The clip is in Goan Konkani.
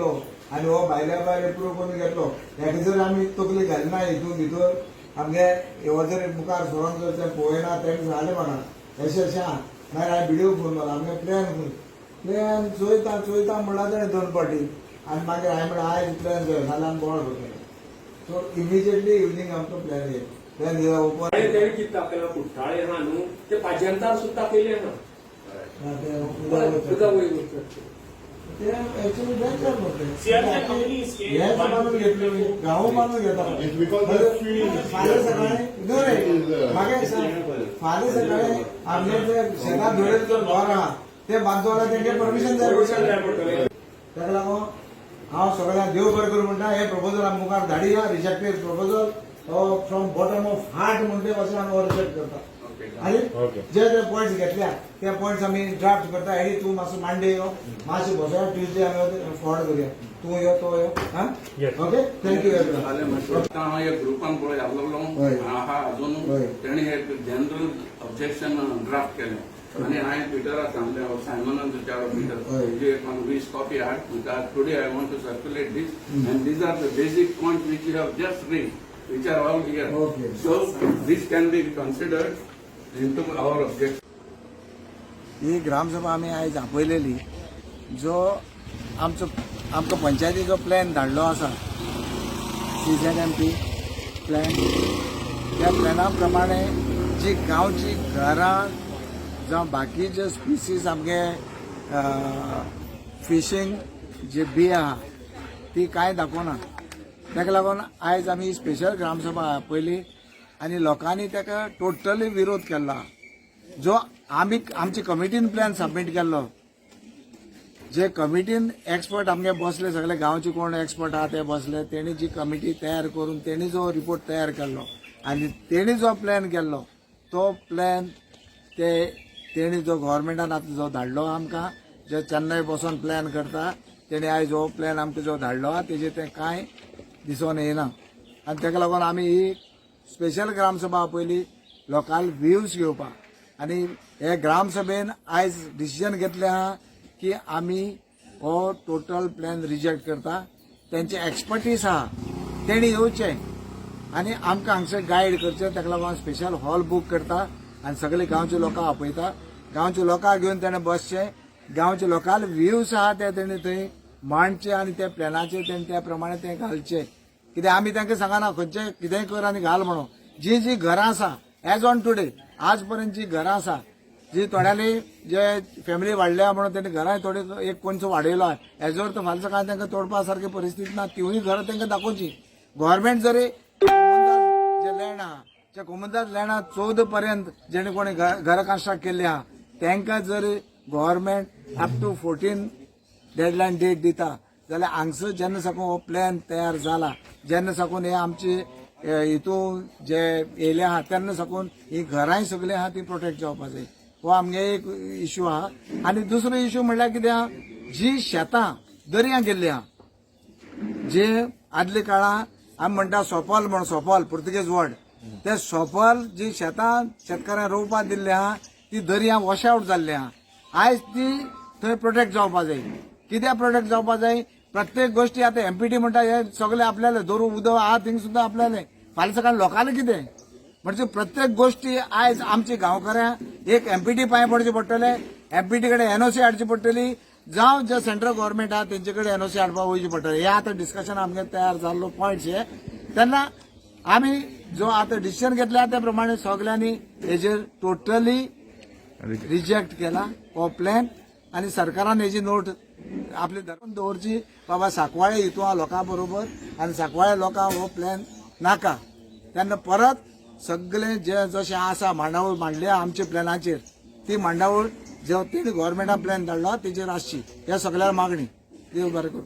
घेतलो आनी हो भायल्या भायर एप्रूव करून घेतलो. हेका जर आमी तकली घालिना, हितून भितर आमगे हो जर मुखार सरोन जर तें पळयना, तेणें सांगलें म्हाका अशें अशें आहा. मागीर हांवें बिडिओ फोन मारलो, आमगे प्लॅन खंय, प्लॅन चोयता चोयता म्हणला तेणें दोन पाटी. आनी मागीर हांवें म्हणलें, आयज प्लॅन जाय, नाल्यार आमी बोवाळ करतले. सो इमिजिएटली इवनींग आमकां प्लॅन येयलो. प्लॅन दिला उपरांत तेणें कितें दाखयलां, कुठ्ठाळे आहा न्हू, ते पाजंतार सुद्दां दाखयलें आहा. ते उदक वयर वचता. ते actually danger. CRZ, how many scale? हेच बांदून घेतले, गांव बांदून घेता. It's because the field is फाल्यां सकाळी न्हू रे, It is, म्हाका एक सांग, फाल्यां सकाळी आमगे जे शेतात धडेल जर घर आहा, ते बांदतो जाल्यार तेंगे परमिशन जाय परमिशन जाय पडटलें. पडटलें. ताका लागून हांव सगळ्यांक देव बरें करूं म्हणटा. हे प्रपोजल आमी मुखार धाडिया. Rejected proposal from bottom of heart म्हणटे अशें आमी हो रिजेक्ट करता. आनी जे जे पॉयंट्स घेतल्या ते पॉयंट्स आमी ड्राफ्ट करता. एडी, तूं मातसो मांडे यो, मातशें बसया. ट्युजडे आमी फॉरवर्ड करुया. तूं यो, तो यो. हा, okay, thank you very much. आतां हांव एक ग्रुपान पळय आसलेलो आहा अजून. तेणी एक जनरल ऑब्जेक्शन ड्राफ्ट केलें आनी हांवें पिटराक सांगलें, सायमनान विचारलो, पिटर, एक 20 कॉपी हाड. Today I want to circulate this and these are the basic point which you have just raised, which are all here. So this can be considered into our objection. ही ग्रामसभा आमी आयज आपयलेली, जो आमचो आमकां पंचायतीचो प्लॅन धाडलो आसा, सीझेडएमपी प्लॅन, त्या प्लॅना प्रमाणे जी गांवची घरां जावं बाकीचे स्पिसीस आमगे फिशींग जे बी आहा ती कांय दाखोवना. ताका लागून आयज आमी स्पेशल ग्रामसभा आपयली आनी लोकांनी ताका टोटली विरोध केला. जो आमी आमची कमिटीन प्लॅन सबमीट केल्लो, जे कमिटीन एक्सपर्ट आमगे बसले, सगळे गांवचे कोण एक्सपर्ट आहा ते बसले, तेणी जी कमिटी तयार करून तेणी जो रिपोर्ट तयार केल्लो आनी तेणी जो प्लॅन केल्लो, तो प्लॅन ते तेणी जो गव्हर्मेंटान आतां जो धाडलो आमकां, जे चेन्नय बसोन प्लॅन करता, तेणी आयज हो प्लॅन आमकां जो धाडलो आहा, तेजेर तें कांय दिसोन येना. आनी ताका लागून आमी ही स्पेशल ग्रामसभा आपयली लोकांक व्ह्यूज घेवपाक. आनी हे ग्रामसभेन आयज डिसिजन घेतलें आहा की आमी हो टोटल प्लॅन रिजेक्ट करता. तेंचे एक्सपर्टीज आहा, तेणी येवचें आनी आमकां हांगसर गायड करचें. ताका लागून स्पेशल हॉल बूक करता आनी सगळे गांवचे लोकांक आपयता. गांवचे लोकांक घेवन तेणें बसचें, गांवचे लोकांक व्ह्यूज आहा ते तेणी थंय मांडचे आनी त्या प्लॅनाचेर तेणी त्या प्रमाणे ते घालचे. कित्याक आमी तांकां सांगना खंयचे कितेंय कर आनी घाल म्हणून. जी जी घरां आसा, एज ऑन टुडे, आज पर्यंत जी घरां आसा, जी थोड्यांनी जे फॅमिली वाडल्या म्हणून तेणी घरां थोडी एक कोनसो वाडयलो, हेजोर तर फाल्यां सकाळी तांकां तोडपा सारकी परिस्थिती ना, तिवूय घरां तांकां दाखोवची. गव्हर्मेंट जरी कोमुनिदाद जे लँड आहा, त्या कोमुनिदाद लँडा 14 पर्यंत जेणे कोणी घरां कन्स्ट्रक्ट केल्ली आहा, तांकां जर government up to 14 deadline date दिता जाल्यार हांगसर जेन्ना साकून हो प्लॅन तयार जाला, जेन्ना साकून हे आमचे हितून जे येयले आहा, तेन्ना साकून ही घरांय सगळीं आहा ती प्रोटेक्ट जावपा जाय. हो आमगे एक इशू आहा. आनी दुसरो इशू म्हणल्यार कितें आहा, जी शेतां दर्या गेल्ली आहा, जे आदल्या काळार आमी म्हणटा सोपल म्हण, सोपल पुर्तुगेज वर्ड, ते सोपल जी शेतां शेतकाऱ्यांक रोवपाक दिल्ली आहा, ती दर्या वॉश आवट जाल्ली आहा. आयज ती थंय प्रोटेक्ट जावपा जाय. कित्याक प्रोटेक्ट जावपा जाय? प्रत्येक गोश्टी आतां एमपीटी म्हणटा, हे सगळे आपल्याले दोरू उदक आहा थिंग सुद्दां आपल्याले. फाल्यां सकाळी लोकांले कितें? म्हणजे प्रत्येक गोश्टी आयज आमची गांवकऱ्यांक एक एमपीटी पांय पडचे पडटले, एमपीटी कडेन एनओसी हाडची पडटली, जावं जे सेंट्रल गव्हर्मेंट आहा तेंचे कडेन एनओसी हाडपाक वयचे पडटले. हे आतां डिस्कशन आमगे तयार जाल्लो पॉयंट्स हे. तेन्ना आमी जो आतां डिसिजन घेतला, त्या प्रमाणे सगळ्यांनी हेजेर टोटली रिजेक्ट केला हो प्लॅन. आनी सरकारान हेजी नोट आपली धरून दवरची, बाबा सांकवाळे हितून लोकां बरोबर आनी सांकवाळे लोकांक हो प्लॅन नाका. तेन्ना परत सगळे जे जशें आसा मांडावळ मांडल्या आमच्या प्लॅनाचेर, ती मांडावळ जे तेणी गव्हर्मेंटान प्लॅन धाडलो तेजेर आसची, ह्या सगळ्या मागणी. देव बरें करूं.